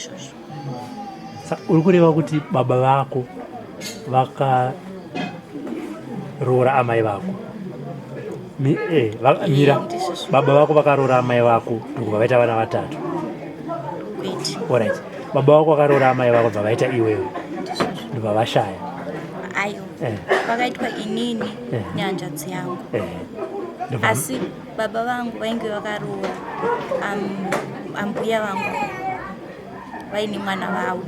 Ndizvozvo. Uri kureva kuti baba vako vakaroora amai vako? Mira, baba vako vakaroora amai vako ndokubva vaita vana vatatu? Alright, baba vako vakaroora amai vako bva vaita iwewe, ndobva vashaya? Ayo, vakaitwa inini nehanzvadzi yangu. Asi baba vangu vainge vakaroora ambuya vangu vaine mwana vavo.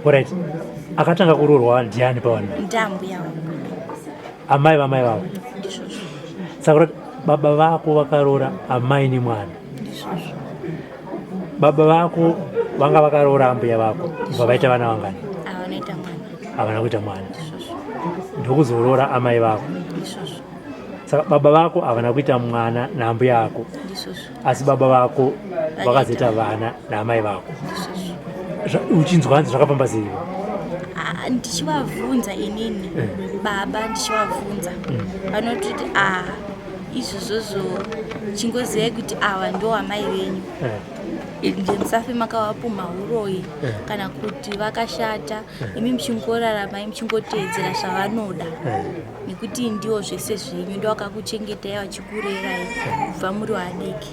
Alright, akatanga kuroorwa ndiani pavanhu? Ndiambuya vangu. Amai vamai vavo? Ndizvozvo. Saka kuti baba vako vakaroora amai nemwana? Ndizvozvo. Baba vako vanga vakaroora ambuya vako, bva vaita vana vangani? Havanoita mwana. Havana kuita mwana? Ndizvozvo. Ndokuzoroora amai vako? Ndizvozvo. Saka baba vako havana kuita mwana naambuya ako? Ndizvozvo. Asi baba vako vakazoita vana naamai vako? Ndizvozvo. Uchinzwa hanzi zvakafamba sei? Ndichivabvunza inini baba, ndichivabvunza vanototi, a izvozvozvo chingozivai kuti ava ndo amai venyu, ende musafe makavapumha uroyi kana kuti vakashata. Imi muchingorarama, muchingoteedzera zvavanoda, nekuti ndiwo zvese zvenyu, ndo vakakuchengetai, vachikurerai kubva muri vadiki.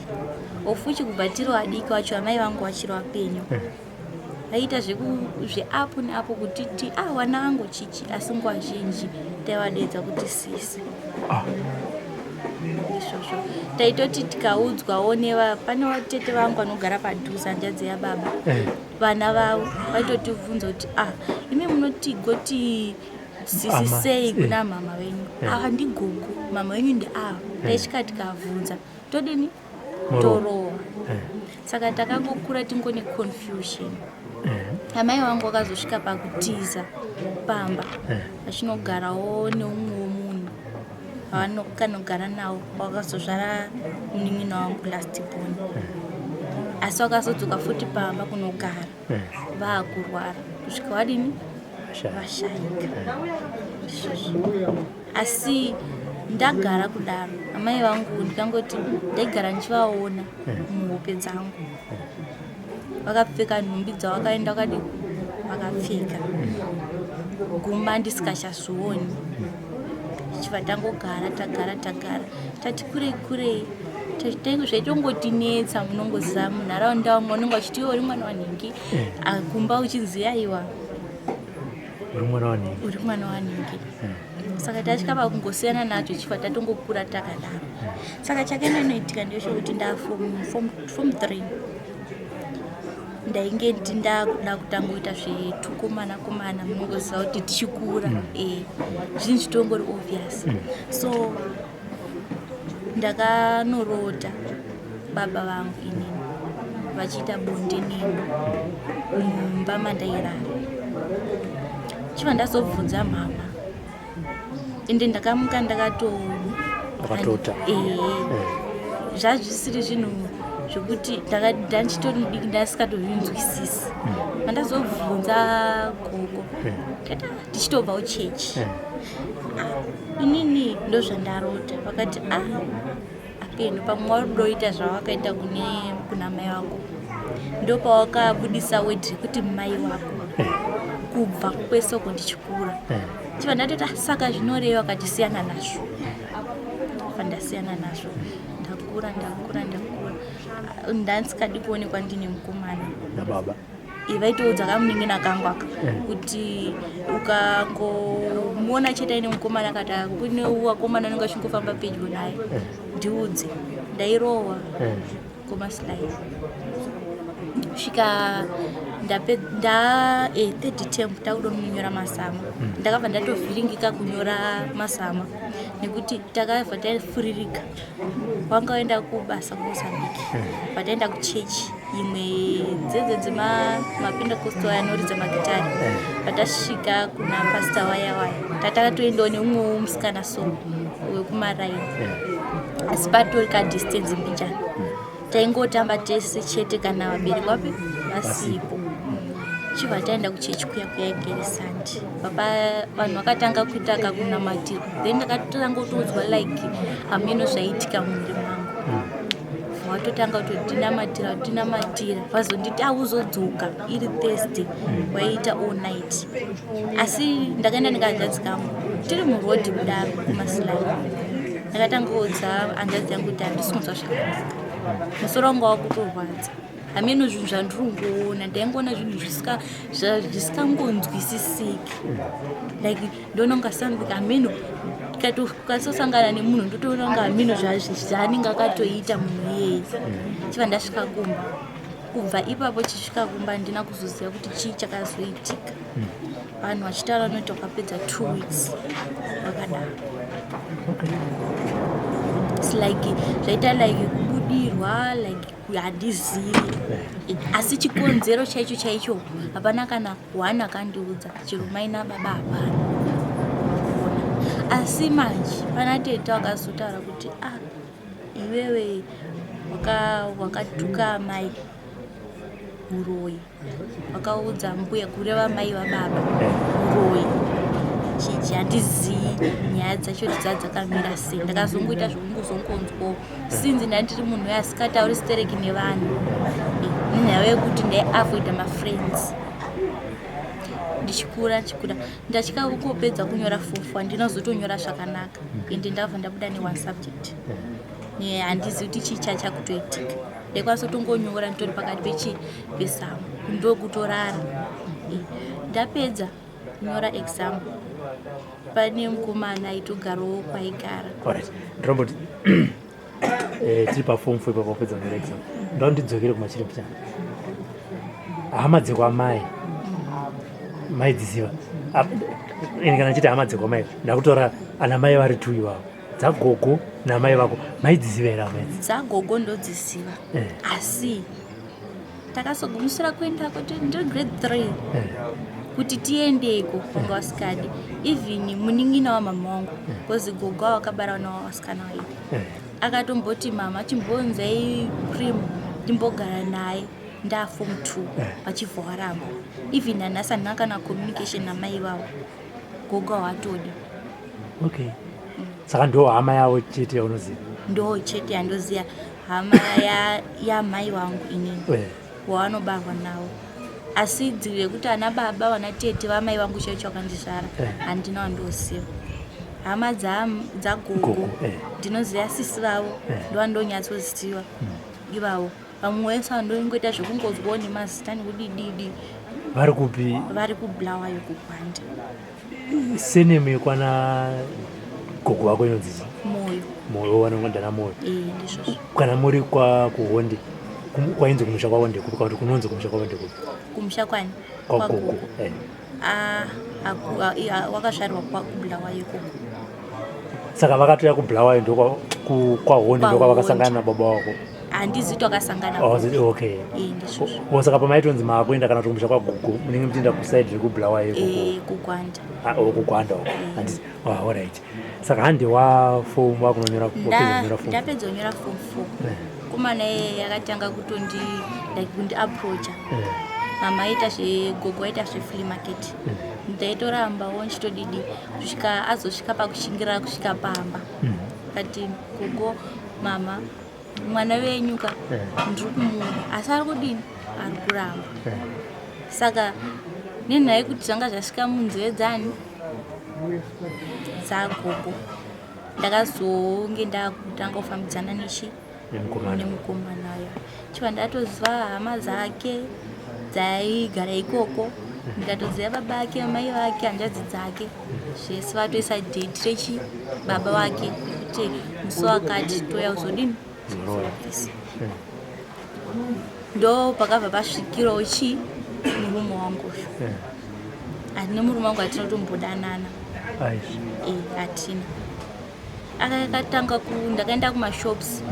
Ofuchi kubva tiri vadiki vacho, amai vangu vachiri vapenyu, vaiita zveapo neapo kutiti, a wana vangu chichi, asi nguva zhinji taivadedza kuti sisi. Ndizvozvo. Taitoti tikaudzwawo neva, pane vatete vangu vanogara padhuze, hanzvadzi yababa, vana vavo vaitotibvunza kuti, ah, imi munoti goti sisi sei kuna mama venyu? Ava ndigogo, mama venyu ndiava. Taisvika tikabvunza, todini? Torohwa. Saka takangokura tingone confusion. Amai vangu vakazosvika pakutiza pamba, vachinogarawo neumwewo munhu vanokanogara nawo, wakazozvara munin'ina wangu last born. Asi vakazodzoka futi pamba kunogara vaakurwara kusvika vadini? Vashayika. Izvozvo. Asi ndagara kudaro, amai vangu ndikangoti ndaigara ndichivaona muhope dzangu vakapfeka nhumbi dzavakaenda vakadi vakapfeka gumba, ndisikachazvioni. Tichibva tangogara, tagara, tagara, tati kurei kurei, zvaitongotinetsa. Munongoziva munharaunda vamwe vanonge vachiti, iwe uri mwana wanhingi. Kumba uchinzi, aiwa, uri mwana wanhingi. Uri mwana wanhingi. Saka tasvika pakungosiyana nacho, chibva tatongokura takadaro. Saka chakaenda inoitika ndechekuti nda form three, ndainge ndakuda kutangoita zvetukomana komana. Munongoziva kuti tichikura zvinhu zvitongori obvious. So ndakanorota baba vangu inini vachiita bonde neni mumba mandairara. Chibva ndazobvunza mama, ende ndakamuka ndakato Wakatota. Zvazvisiri zvinhu zvokuti ndandichitori mudiki, ndasikatozvinzwisisi. Pandazobvunza gogo, tata tichitobvawo chechi, inini ndozvandarota, vakati, a apeno pamwe warudoita zvawakaita kune kuna mai vako, ndopawakabudisa word rekuti mai vako kubva kwese uko ndichikura. Chibva ndatoti, "Ah, saka zvinoreva?" Akati, siyana nazvo. Pandasiyana nazvo, ndakura, ndakura, ndakura, ndandisikadi kuonekwa ndine mukomana. Nababa. Vaitoudza kamunin'ina kangu aka kuti ukangomuona chete aine mukomana, kati kune wakomana anenge achingofamba pedyo naye, ndiudze. Ndairohwa komaslai kusvika nda third term, takuda kunyora masama. Ndakabva ndatovhiringika kunyora masama nekuti takabva tafuririka. Wanga waenda kubasa kuMozambique, vataenda kuchechi imwe dzedze dzemapentecostal anoridza magitari. Patasvika kuna pastor waya waya, tatakatoendawo neumwewo musikana so wekumaraini, asi patori kadistance mbijana. Taingotamba tese chete kana vabereki vapi vasipo. Chibva taenda kuchechi kuya kuya igeresandi baba, vanhu vakatanga kuita kakunamatirwa, then ndakatanga kutoudzwa like hameno zvaiitika mumwiri mangu. Watotanga kutotinamatira, kutinamatira, vazonditi auzodzoka iri Thursday. Waiita all night, asi ndakaenda nekahanzvadzi kangu. Tiri murodhi kudaro kumasilai, ndakatanga kuudza hanzvadzi yangu kuti handisi kunzwa zvakanaka, musoro wangu wakutorwadza, hameno zvinhu zvandiri kungoona. Ndaingoona zvinhu zvisingangonzwisisiki, like ndoona kunga something, hameno, ukatosangana nemunhu ndotoona kunga hameno zvaanenge akatoita munhu iyeye. Chibva ndasvika kumba. Kubva ipapo chisvika kumba, handina kuzoziva kuti chii chakazoitika. Vanhu vachitaura vanoti wakapedza 2 weeks wakadaro. It's like zvaita like kubudirwa, like handizivi, asi chikonzero chaicho chaicho hapana kana one akandiudza, chero mai nababa hapana. Ona, asi manje pana tete wakazotaura kuti, "Ah, iwewe wakatuka mai, muroyi." Wakaudza mbuya, kureva mai vababa, muroyi chichi. Handizivi nyaya dzacho kuti dzaa dzakamira sei. Ndakazongoita zvekungozongonzwawo since ndandiri munhu uyo asikatauri stereki nevanhu, nenyaya yekuti ndaiavoida mafriends. Ndichikura, ndichikura, ndachika kungopedza kunyora form four, handinazotonyora zvakanaka, ende ndabva ndabuda neone subject. Handizivi kuti chii chachakutoitika. Ndaikwanisa kutongonyora nditori pakati pechi pesamu, ndokutorara. Ndapedza kunyora exam, pane mukomana aitogarawo kwaigara. Alright, ndinomboti tiri paform four ipapo, wapedza kunyora exam. Ndoda ndidzokere kumashure mbichana. Hama dzekwamai maidziziva? Ini kana chiti hama dzekwamai, ndakutora ana mai vari two ivavo, dzagogo namai vako, maidziziva here hama idzi? Dzagogo ndodziziva, asi takazogumisira kuendako ndiri grade 3. Kuti tiendeko vanga vasikadi, even munin'ina wamama wangu, because gogo wakabara vana vasikana vairi. Akatomboti, "Mama, chimbonzai Prim ndimbogara naye ndaform 2." Vachibva waramba. Even nanhasi handina kana communication namai vavo. Gogo hawatodi. Okay, saka ndo hama yavo chete yaunoziva? Ndo chete yandoziva, hama yamai vangu inini, wavanobarwa navo. Asi dziri yekuti ana baba, vana tete vamai vangu chaicho vakandizvara, handina wandoziva. Hama dzagogo Gogo, eh. ndinoziva sisi vavo, ndovandonyatsoziva ivavo. Vamwe vese vandongoita zvekungonzwawo nemazita nekudididi. Vari kupi? Vari kuBulawayo, kuGwanda. Surname yekwana gogo vako inonzi chii? Moyo. Moyo, vanongondana Moyo. Eh, ndizvozvo. Kana muri kwakuhonde, kwainzi kumusha kwavo ndekupi, kana kuti kunonzi kumusha kwavo ndekupi? Kumusha kwani? Kwagogo. Kwagogo. Ah, wakazvarwa kuBulawayo ikoko. Saka vakatoya kuBulawayo, kwahonde ndokwavakasangana nababa wako? Handizi twakasangana. Oh, okay. Eh, ndizvozvo. Oh, saka pamaitonzi maakuenda kana kuti kumusha kwagogo, munenge muchienda kuside rekuBulawayo ikoko? Eh, kuGwanda. Ah, oh, kuGwanda uko, handiti? Oh, alright, saka handi waform wakunonyora, wapedza kunyora form? Ndapedza kunyora form four, komana iyeye akatanga kutondi like kundiapproacha. Mama aita zvegogo, aita zveflea market. Ndaitorambawo nchitodidi kusvika azosvika pakushingirira kusvika pamba. Kati, "Gogo, mama, mwana wenyu ka, ndiri kumuda, asi ari kudini? Ari kuramba." Saka nenhaya yekuti zvanga zvasvika munzeve dzani, dzagogo, ndakazonge ndakutanga kufambidzana nechi Nemukomana. Nemukomana uya. Chibva ndatoziva hama dzake dzaigara ikoko, ndikatoziva baba ake, mai vake, hanzvadzi dzake, zvese. Vatoisa date rechi baba vake kuti musi wakati toya kuzodini? Kuzoroora. Kuzobvisa. Ndo pakabva pasvikirawo chi murume wangu uyu. Hatine murume wangu, hatina kutombodanana. Aizvi. Eh, hatina. Akatanga ku ndakaenda kumashops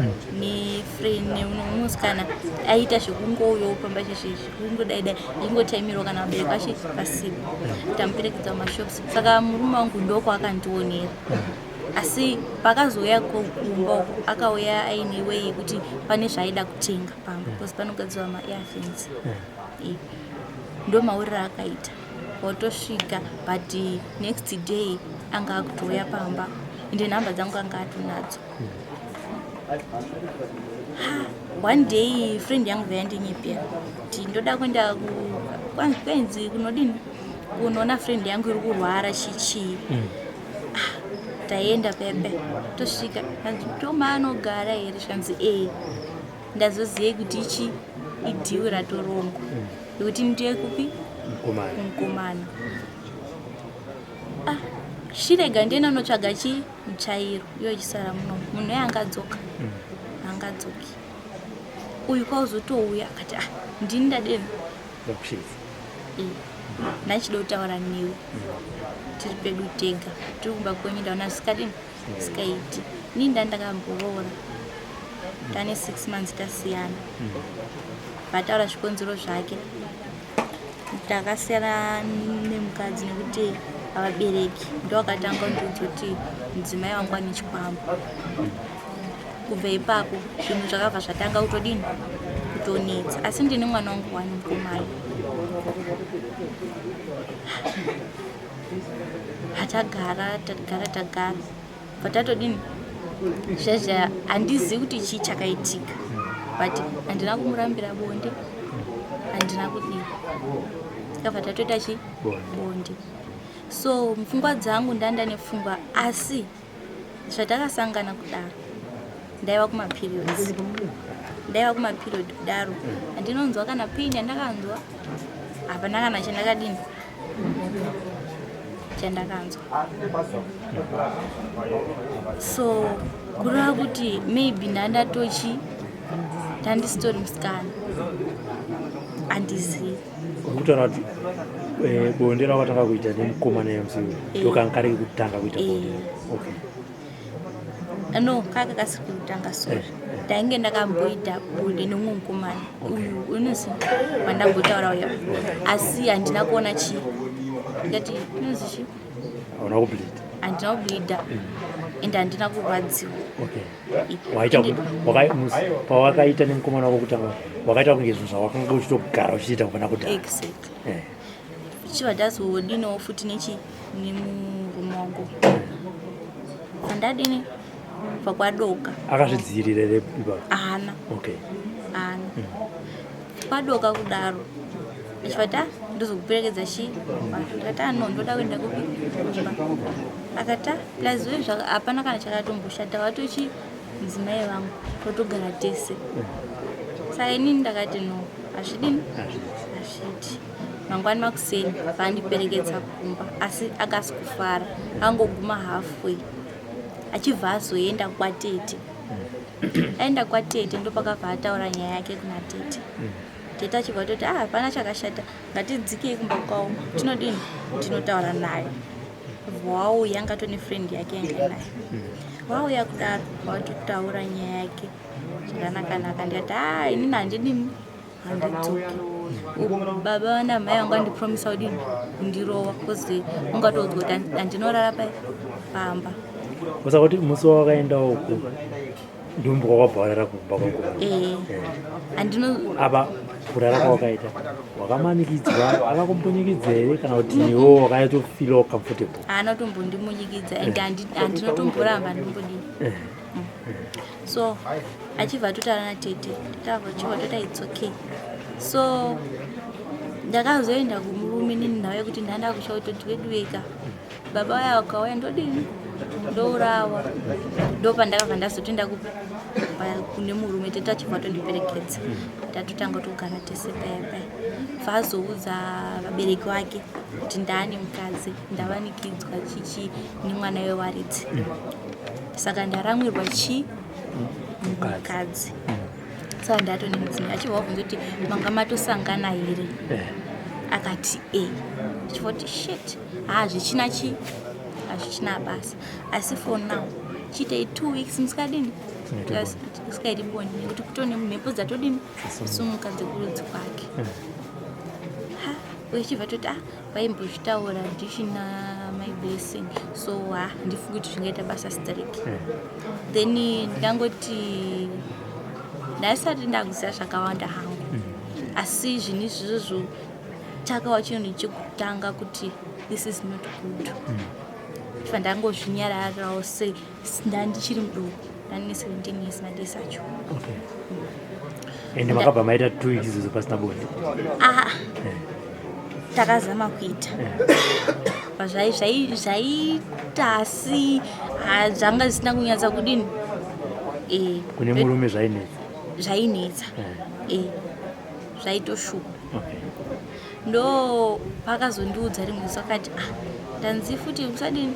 nefriend, nemusikana aiita zvekungouyawo pamba chezvezvi, kungodaidai ingotaimirwa kana vabereki vache pasipo, tamuperekedza kumashops. Saka murume wangu ndokwakandionera, asi pakazouya kumba uko, akauya aine way yekuti pane zvaaida kutenga pamba, because panogadzirwa maairfans. Ndo mauriro akaita, watosvika. But next day anga akutouya pamba. Ende nhamba dzangu anga atonadzo. Ha, one day friend yangu vayandinyepera kuti ndoda kuenda kwenzi kunodini, kunoona friend yangu iri kurwara chichii. Taenda pepe, tosvika, hanzi toma anogara here? Zvanzi ee. Ndazoziyei kuti ichi idhiwi ratorongwa nekuti ndiye kupi? Mukomana. Kumukomana. Ah, chirega ndiye nonotsvaga chi mutsvairo iyo ichisara muno. Munhu iye angadzoka, angadzoki uyu. Kwauzotouya akati, ah, ndini ndadini? Ndakushidza. Ndachida kutaura newe tiri pedu tega, tiri kumba kwenyu. Ndaona zvisikadini, zvisikaiti. Inini ndandakamboroora, tane 6 months tasiyana. Vataura zvikonzero zvake, takasiyana nemukadzi nekuti vabereki ndovakatanga kundiudza kuti mudzimai wangu ane chikwambo. Kubva ipapo zvinhu zvakabva zvatanga kutodini, kutonetsa. Asi ndine mwana wangu wani, mukomana. Hatagara, tagara, tagara, bva tatodini zvezve. Handizivi kuti chii chakaitika, but handina kumurambira bonde, handina kudii, takabva tatoita chi bonde. So mupfungwa dzangu ndanda nepfungwa, asi zvatakasangana kudaro ndaiva kumaperiods, ndaiva kumaperiod kudaro, handinonzwa kana pain yandakanzwa, hapana kana chandakadini, chandakanzwa. So kureva kuti maybe ndandatochi ndandisitori musikana, handizivi. Uri kutaura kuti bonde rawatanga kuita nemukomana yemusi ndokanga kari kutanga kuita bonde? Okay. No, kaka kasiri kutanga, sorry. Ndainge ndakamboita bonde nemumwe mukomana uyu unozi wandambotaura uya, asi handina kuona chii, ndikati inonzi chii? Hauna kubleed? Handina kubleeda ende handina kurwadziwa. Okay, waita pawakaita nemukomana wako kutanga, wakaita kunge zvinhu zvawakanga uchitogara uchiita kubva nakudhara? Exactly. Chibva ndazodinawo futi nechi nemurume wangu, pandadini bva kwadoka. Akazvidzivirira here ipapo? Haana. Haana. Kwadoka kudaro achibva ah, ndozokuperekedza chi. Ndikati, ah, no, ndoda kuenda kupi? Kumba. Akati, ah, plus we hapana kana chakatomboshata, watochi mudzimai vangu, totogara tese. Saka inini ndakati no, hazvidini, hazviiti. Mangwani makuseni vaandiperekedza kumba, asi akasi kufara, angoguma halfway achibva azoenda kwatete. Aenda kwatete ndopakabva ataura nyaya yake kuna tete. Tete achibva atoti, ah, hapana chakashata, ngatidzikei kumba kwavo, tinodini, tinotaura naye. Wauya angatone friend yake yanga naye, wauya kudaro watotaura nyaya yake zvakanaka-naka. Ndikati, ah, inini handidini, handidzoki. Baba namai vangu andipromisa kudini, kundirova, because ungatoudzwa kuti handinorara pai pamba. Saka kuti musi wawakaendawo ku ndumbu kwakabva warara kumba kwako? Ee, handino. Apa kurara kwawakaita wakamanikidzwa, akakumbonyikidza here, kana kuti iwo wakanyatofeelawo comfortable? Haana kutombondimunyikidza and handinotomboramba, handimbodini. So achibva atotaura natete, tete achibva tota it's okay. So ndakazoenda kumurume nini nhau yekuti ndanda kutya kutoti veduweka, baba vaya vakauya ndodini, ndourawa. Ndopandakabva ndazotoenda kupi, kune murume. Tete achibva atondiperekedza, tatotanga togara tese paya paya. Bvazoudza vabereki vake kuti ndaane mukadzi, ndavanikidzwa chichi nemwana wewaridzi, saka ndaramwirwa chi mukadzi, saka ndatone mudzimai. Achibva wabvunza kuti manga matosangana here? Akati e. Achibva kuti shit, ha, zvichina chi, hazvichina basa, asi for now chiitei 2 weeks musikadini, musikaiti bonde, nekuti kutone mhepo dzatodini, sumuka dzekurudzi kwake. Ha, uchibva toti, ah, vaimbozvitaura ndichina my blessing, so ha, handifungi kuti zvingaita basa strict. Then ndingangoti ndaisati ndakuziva zvakawanda hangu, asi zvinhu izvozvo chakava chinhu chekutanga kuti this is not good. Ndibva ndangozvinyararawo se ndandichiri muduku, ndandine 17 years madays acho. Okay, ende makabva maita 2 weeks izvozvo pasina bonde? Ah, takazama kuita zvaita, asi zvanga zvisina kunyatsa kudini. Kune murume zvainetsa? Zvainetsa, zvaitoshupa. Ndo pakazondiudza rimwe zuva akati, "Ah, ndanzi futi usadini,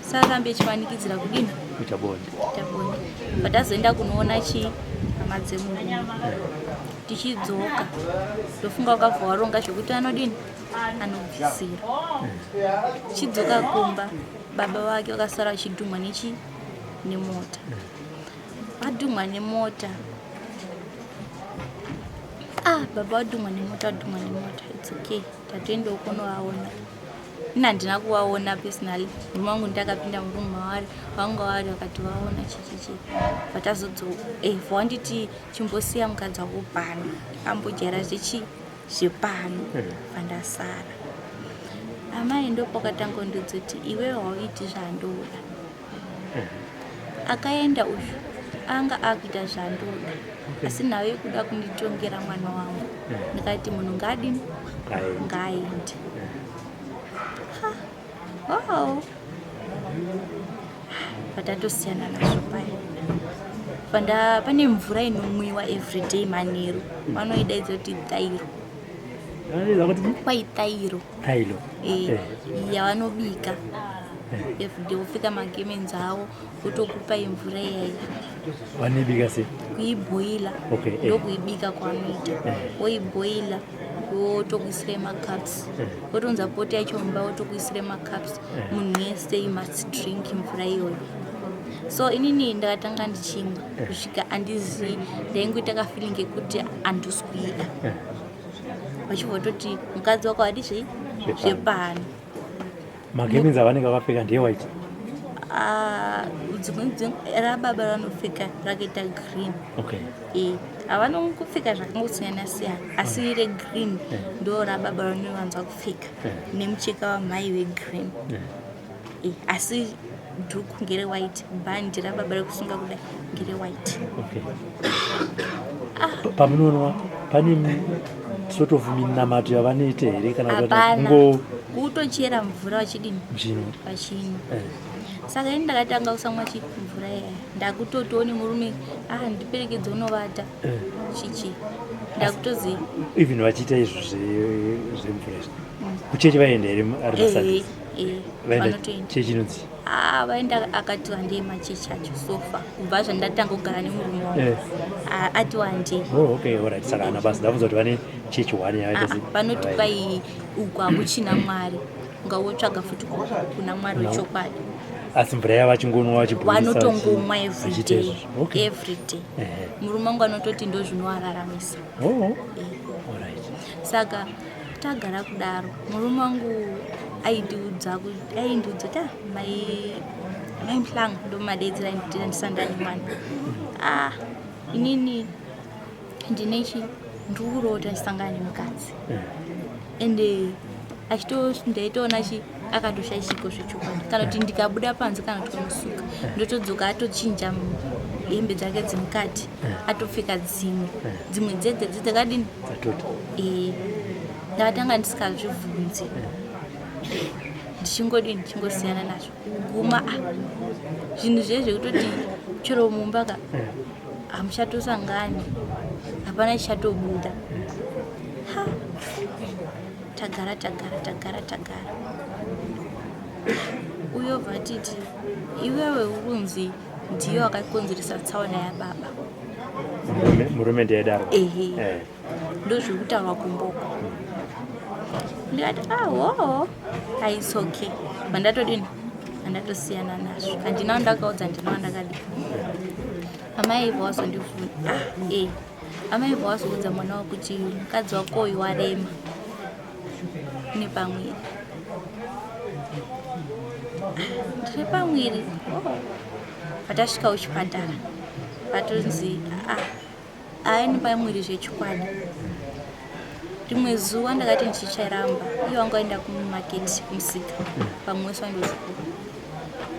sarambe echimanikidzira kudini." Kuita bonde. Kuita bonde. Patazoenda kunoona chi hama dzemurume, tichidzoka ndofunga wakabva waronga zvekuti anodini, anobvisira. Chidzoka kumba, baba vake vakasara vachidhumwa nechi nemota, vadhumwa nemota. Ah, baba vadhumwa nemota, vadhumwa nemota. It's okay, tatoendawo kunovaona. Ini handina kuvaona personally, murume wangu ndakapinda muroom mavari, vanga vari vakati vaona chichichi. Vatazodzoka, vawanditi chimbosiya mukadzi wako pano ambojaira zvechi zvepano. Pandasara amai ndopakatanga kundiudza iwewe hauiti zvandoda. Akaenda uyu anga akuita zvandoda, asi nhau yekuda kunditongera mwana wangu, ndikati munhu ngadini, ngaaende. Oh, patatosiyana nazvo paya. Panda pane mvura inomwiwa everyday manheru, vanoidaidza kuti tairo. Kwai tairo. Tailo. Yavanobika everyday, wopfeka magemenzi avo, votokupai mvura iyaiya. Vanoibika sei? Kuibhoila. Ndokuibika kwanoita. Woibhoila, wotokuisire macups, wotonza poto yacho mumba, wotokuisire macups. Munhu wese you must drink mvura iyoyo. So inini ndakatanga ndichimwa kusvika handizii, ndaingoita kafeeling kekuti handisi kuida. Vachibva toti mukadzi wako hadi zvei. Zvepano. Zvepano. Magemenzi avanenge vakapfeka ndewhite? Ah, dzimwe rababa vanopfeka rakaita green. Havanongopfeka zvakangosiyana siyana, asi regreen ndo rababa vanowanza kupfeka nemucheka wamai wegreen. Asi dhuku ngerewhite, bhandi rababa rekusunga kudai ngerewhite. Okay. Pamunonwa pane sort of minamato yavanoita here kana kuti Hapana. kungo Kutochera mvura vachidini. Zvino. Vachinwa. Saka ini ndakatanga kusamwa chi mvura iyaya, ndakutotoone murume, ah, ndiperekedze unovata. Chichi ndakutozi Even vachiita izvo zvemvura izvi, kuchechi vaenda here ari maSundays? Vaenda? Vanotoenda. Chechi inonzi? Ah, vaenda, akati wandei machechi acho so far kubva zvandatanga kugara nemurume wangu. Ah, ati wandei. Oh, okay, alright. Saka ana basi ndabvunza kuti vane chechi one yavaita Ah, sei. vanoti kwai uku hakuchina Mwari, ungawotsvaga futi kuna Mwari wechokwadi. Asi mvura yava vachingonwa, vachibhoilisa, Vanotongomwa vachiita everyday. izvozvo. Okay. Everyday. Murume wangu anototi ndo zvinovararamisa. Oh, alright. Saka tagara kudaro, murume wangu aindiudza kuti, "Ah, mai mai Muhlanga," ndomadedzera ndisandani mwana, "Ah, inini ndinechi ndiri kurota ndisangana nemukadzi." Ende achito ndaitoona chi akatoshaishiko zvechokwadi, kana kuti ndikabuda panze kana kuti kunosuka, ndotodzoka atochinja hembe dzake dzemukati, atopfeka dzimwe dzimwe dzedze dzakadini. Dzatota. Ndakatanga ndisikazvibvunzi, ndichingodini, ndichingosiyana nazvo kuguma, ah, zvinhu zviye zvekutoti chero mumba ka hamuchatosangani, hapana chichatobuda. Ha, tagara tagara tagara tagara, uyobva titi iwewe urunzi ndiyo akakonzeresa tsaona yababa. Murume ndiyedaro? Ehe. Ndozviri kutaurwa kumboko. Ndikati, "Aho, ah, okay." Vandatodini, andatosiyana nazvo, handina wandakaudza, handina wandakadi. Amai ibva wazondibvunza, ah, amai ibva wazoudza mwana wakuti mukadzi wako uyu warema nepamwiri. Ah, ndine pamwiri. Oh. Patasvika kuchipatara patonzi, ah, aini pamwiri zvechokwadi. Rimwe zuva ndakati ndichichairamba, iye wanga waenda kumaketi, kumusika, pamwe wese wandozvikuru.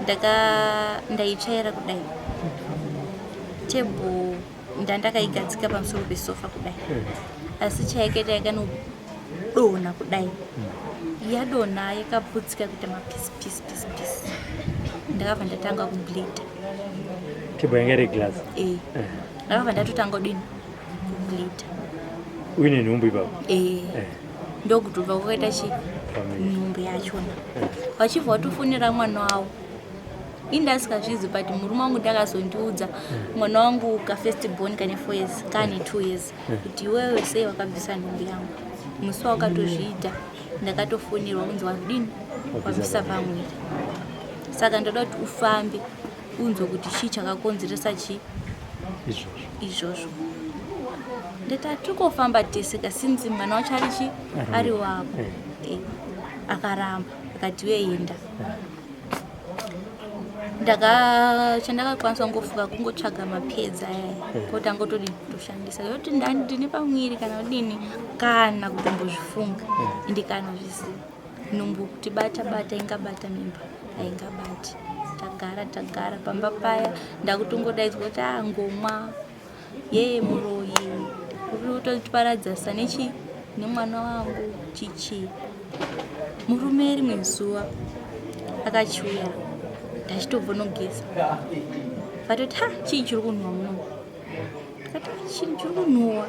Ndaka ndaitsvaira kudai. Table ndandakaigadzika pamusoro pesofa kudai. Asi chayakaita yakanodonha kudai. Yadonha yakaputsika kuita mapisi pisi pisi pisi. Ndakabva ndatanga kubleeda. Table yanga iri glass. Eh. Ndakabva ndatotanga kudini? Kubleeda. Uine nhumbu ipapo? Eh. Ndokutobva kwakaita chi nhumbu yachona. Vachibva vatofonera mwana wavo. Ini ndasikazvizi but murume wangu ndakazondiudza mwana wangu ka first born kane 4 years kane 2 years kuti iwewe sei wakabvisa nhumbu yangu. Musi wawakatozviita ndakatofonerwa kunzi wakudini wabvisa pamuviri. Saka ndoda kuti ufambe unzwe kuti chii chakakonzeresa chii izvozvo. Ndati hatikofamba tese ka since mwana wacho ari chi ari wako. Akaramba akati iwe enda. Ndaka chandakakwanisa kungofuka kungotsvaga mapedzi aya kotanga todini toshandisa yoti ndine pamuviri kana kudini kana kutombozvifunga ende kana zviziva nhumbu kuti bata bata ingabata mimba haingabati. Tagara tagara pamba paya ndakutongodaidzwa kuti ah ngomwa yee muroyi uri kutotiparadzasa nechi nemwana wangu chichi. Murume rimwe zuva akachiuya ndachitobva nogeza vatoti ha chii chiri kunhuwa muno. Ndikati chinhu chiri kunhuwa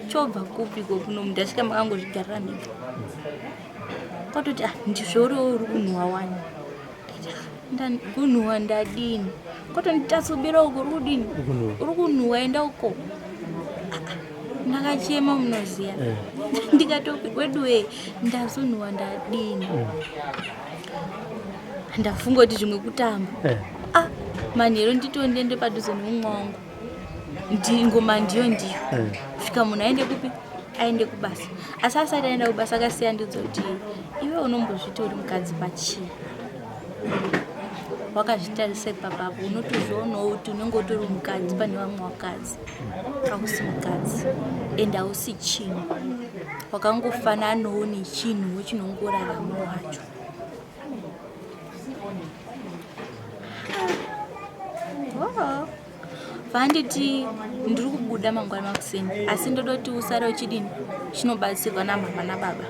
chobva kupi ko kuno ndasvika makangozvigarira mega. Kwatoti ah ndizvoriwo uri kunhuwa wani. Ndikati kunhuwa ndadini. Kwatonditatsobera uko uri kudini? Uri kunhuwa enda uko. Ndakachema munoziya. Ndikati weduwe ndazonhuwa ndadini. Ndafunga kuti zvimwe kutamba. Ah manheru ndito ndiende padhuze neumwe wangu. Ngoma ndiyo ndiyo. Kusvika munhu aende kupi? Aende kubasa. Asi asati aenda kubasa akasiya ndidzo kuti iwe unombozviti uri mukadzi pachii. Wakazvitarisa ipapapo unotozvionawo kuti unenge utori mukadzi pane vamwe vakadzi. Hausi mukadzi ende hausi chinhu. Wakangofananawo nechinhuwo chinongoraramawo hacho. Oh. Vanditi ndiri kubuda mangwana makuseni asi ndoda kuti usare uchidini chinobatsirwa namama nababa.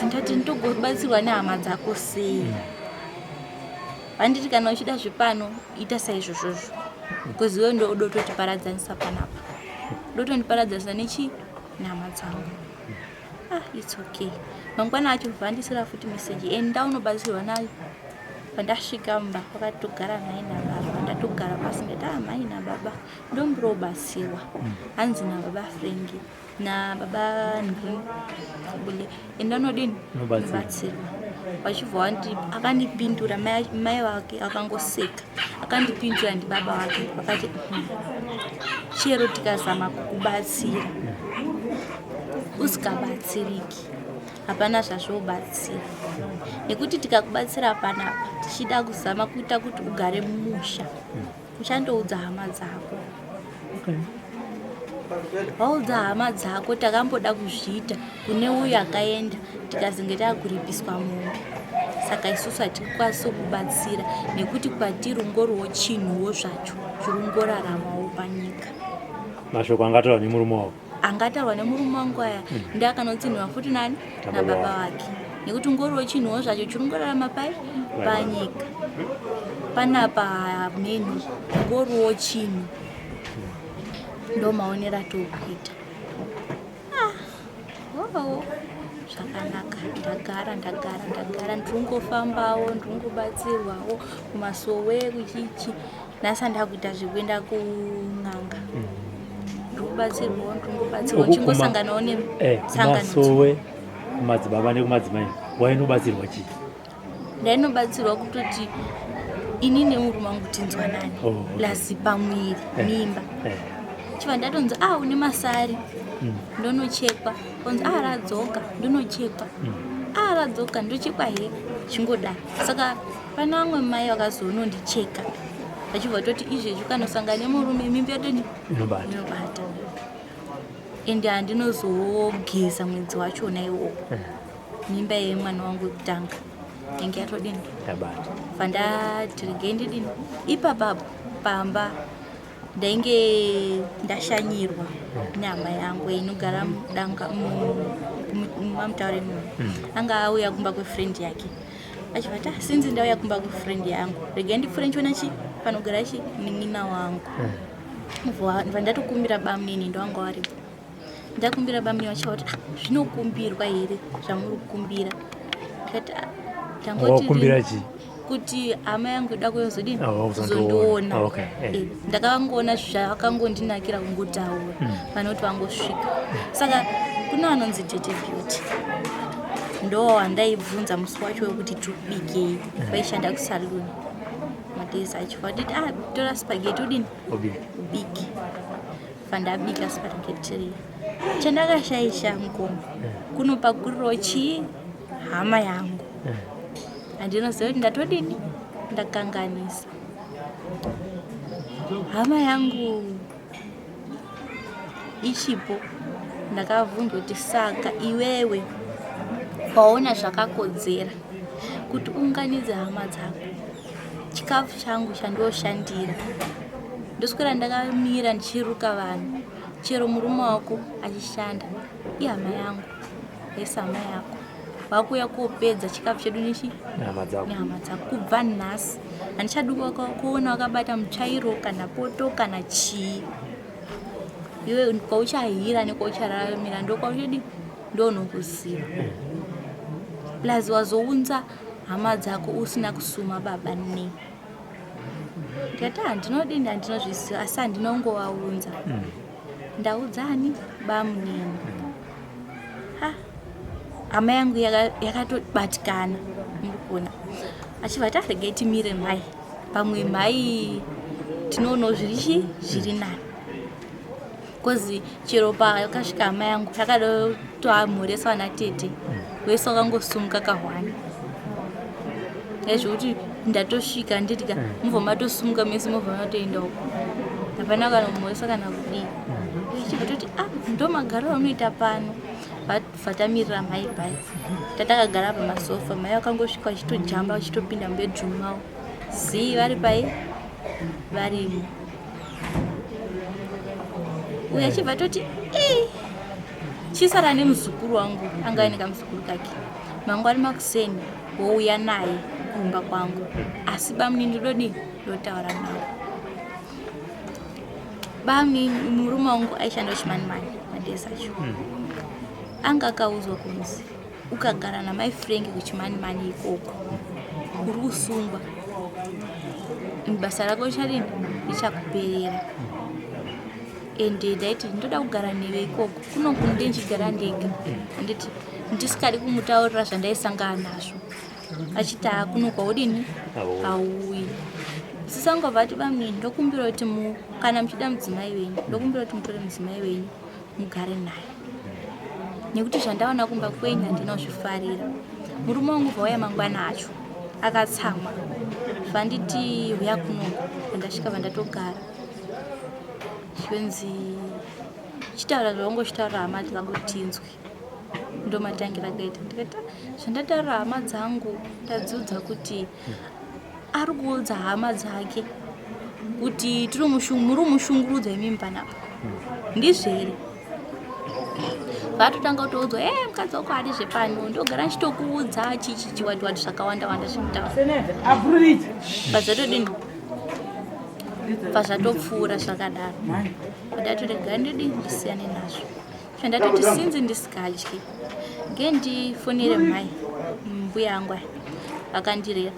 Ndati ndogobatsirwa nehama dzako sei? Vanditi kana uchida zvepano ita saizvozvozvo because iwe ndo udototiparadzanisa panapa. Udotondiparadzanisa nechi nehama dzangu. Ah, it's okay. Mangwana acho vandisira futi message enda unobatsirwa nayo. Pandasvika mumba kwakatogara mai nababa ndatogara pasi ndati ah mai nababa ndomburobatsirwa. Hanzi nababa Frank nababa Ndri Bule enda unodini unobatsirwa. Vachibva vandi akandipindura mai vake akangoseka akandipindura ndibaba vake vakati chero tikazama kukubatsira usikabatsiriki hapana zvazvobatsira nekuti tikakubatsira panapa tichida kuzama kuita kuti ugare mumusha uchandoudza hama dzako. Waudza hama dzako takamboda kuzviita kune uyu akaenda tikazenge takuripiswa mombe. Saka isusu hatikwanisi kubatsira nekuti kwatiri ungoriwo chinhuwo zvacho chiri kungoraramawo panyika. Mashoko angataurwa nemurume wako? Angataurwa nemurume wangu aya ndiakanotsinhwa futi nani nababa vake nekuti ungoriwo chinhuwo zvacho chiri kungorarama pai panyika. Panapa hameno ungoriwo chinhu. Ndo maonero atokuita. Ah, oh, zvakanaka. Ndagara ndagara ndagara ndiri kungofambawo ndiri kungobatsirwawo kumasowe kuchichi. Nhasi ndakuita zvekuenda kun'anga. Ndiri kubatsirwawo ndiri kungobatsirwa ndichingosanganawo nesanganidzo. Kumasowe kumadzibaba nekumadzimai wainobatsirwa chii? Ndainobatsirwa kutoti ini nemurume wangu tinzwanani. Oh, okay. Plus pamuviri mimba. Chibva ndatonzi ah une masari. Ndonochekwa. Onzi ah radzoka ndonochekwa. Ah radzoka ndochekwa here chingodai. Saka pane vamwe mai vakazonondicheka. Vachibva toti izvezvi ukanosangana nemurume mimba yotoni inobata. Inobata. Ende handinozogeza mwedzi wachona iwowo. Mimba yemwana wangu wekutanga. Yange yatodini? Yabata. Vandati regai ndidini ipapapo pamba ndainge ndashanyirwa nehama yangu inogara mudanga mamutaure muno. Anga auya kumba kwefriend yake achibva ati, "Ah, sinzi ndauya kumba kwefriend yangu, regai ndipfuure ndichiona chi panogara chi munin'ina wangu." Ndatokumbira bamunini, ndowanga waripo. Ndakumbira bamunini, vachibva kuti, "Ah, zvinokumbirwa here zvamuri kukumbira?" Ndikati, "Ah, tangoti Wakumbira chii? Kuti hama yangu ida kuyozodini? Oh, kuzondiona. Kuzondiona. Ah, okay, eh. Ndakavangoona zvakangondinakira kungotaura pane kuti vangosvika. Saka kune vanonzi Tete Beauty, ndo wandaibvunza musi wacho wekuti tubikei. Vaishanda kusaluni madays acho. Vaditi, "Ah, tora spaghetti udini?" Ubike. Ubike. Vandabika spaghetti riya, chandakashaisha mukoma, kunopakurirawo chii hama yangu. Handinoziva kuti ndatodini, ndakanganisa hama yangu ichipo. Ndakabvunzwa kuti, "Saka iwewe waona zvakakodzera kuti unganidze hama dzako, chikafu changu chandoshandira, ndoswera ndakamira ndichiruka vanhu, chero murume wako achishanda, ihama yangu yese, hama yako, vakuuya kopedza chikafu chedu nechi Nehama dzako?" Nehama dzako. Kubva nhasi handichadi kuona wakabata mutsvairo kana poto kana chii. Iwe kwauchahira nekwauchararamira ndokwauchadi ndonokuziva. Plus wazounza hama dzako usina kusuma baba nei?" Ndikati, "Handinodini, handinozviziva, asi handinongovaunza. Ndaudzani bamunini." Ha, hama yangu yakatobatikana, muri kuona, achibva ati, "Regai timire mhai, pamwe mhai tinoonawo zviri chi zviri nani." Because chero pakasvika hama yangu yakatoamhoresa vana tete wese, wakangosumuka kahwani ezvokuti ndatosvika nditika mubva matosumuka mese, mubva matoenda uko, hapana kana kumhoresa kana kudii. Ichibva toti, "Ah, ndo magariro aunoita pano." Bva tamirira mhai pai tatakagara pamasofa. Mhai vakangosvika vachitojamba, vachitopinda mubedroom mavo, zii vari pai varimo. Uyo achibva toti, "Ii, chisara nemuzukuru wangu." Anga aine kamuzukuru kake. "Mangwani makuseni wouya naye kumba kwangu, asi bamunini ndodini, ndotaura navo." Bamuni, murume wangu aishanda kuChimanimani madays acho. Anga akaudzwa kunzi, "Ukagara namai Frank kuChimanimani ikoko uri kusungwa, basa rako richadini, richakuperera." Ende ndaiti ndoda kugara newe ikoko, kunoku ndichigara ndega, handiti ndisikadi kumutaurira zvandaisangana nazvo. Achiti, "Ha, kunoku haudini?" Hauuyi. Hauuyi. Sisangobva ati, "Bamnini, ndokumbira kuti kana muchida mudzimai wenyu, ndokumbira kuti mutore mudzimai wenyu mugare naye, nekuti zvandaona kumba kwenyu handina kuzvifarira." Murume wangu bvauya mangwana acho akatsamwa, vanditi, "Uya kunoku." Vandasvika, vandatogara, zvonzi, "Chitaura zvaungochitaura hama dzangu tinzwi." Ndo matangira akaita. Ndikati, "Ah, zvandataura hama dzangu ndadziudza kuti ari kuudza hama dzake kuti muri kumushungurudza imimi panapa, ndizvo here?" Vatotanga kutoudzwa, "E, mukadzi wako haadi zvepano, ndogara ndichitokuudza chichichi wati wati," zvakawanda wanda zvekutaura. Pazvatodini, pazvatopfuura zvakadaro, ndati ndidi ndisiyane nazvo. Zvandatoti sinzi ndisikadyi, ngendifonere mai mbuya yangu aya vakandirera,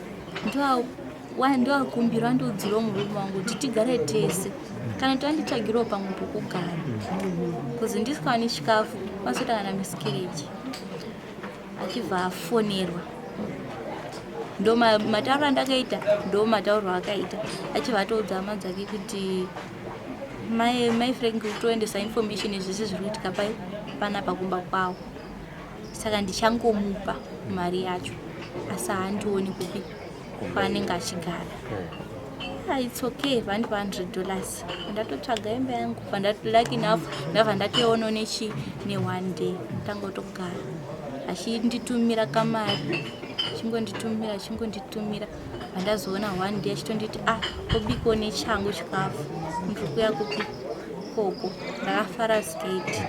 ndovakumbira vandiudzirewo murume wangu kuti tigare tese, kana kuti vanditsvagirewo pamwe pokugara, kuzi ndisikaoni chikafu pasoita kana miscarriage. Achibva afonerwa, ndo matauro andakaita, ndo matauro akaita. Achibva atoudza hama dzake kuti mai Frank kutoendesa information yezvese zviri kuitika pai panapa kumba kwavo, saka ndichangomupa mari yacho, asi haandioni kupi kwaanenge achigara. Ah, it's okay, vandipa $100. Ndatotsvaga imba yangu. Lucky enough ndabva ndatoionawo nechi neone day, tangotogara, achinditumira kamari. Achingonditumira, achingonditumira, vandazoona one day achitonditi, "Ah, obikawo nechangu chikafu, ndiri kuya kupi koko." Ndakafara zikaiti.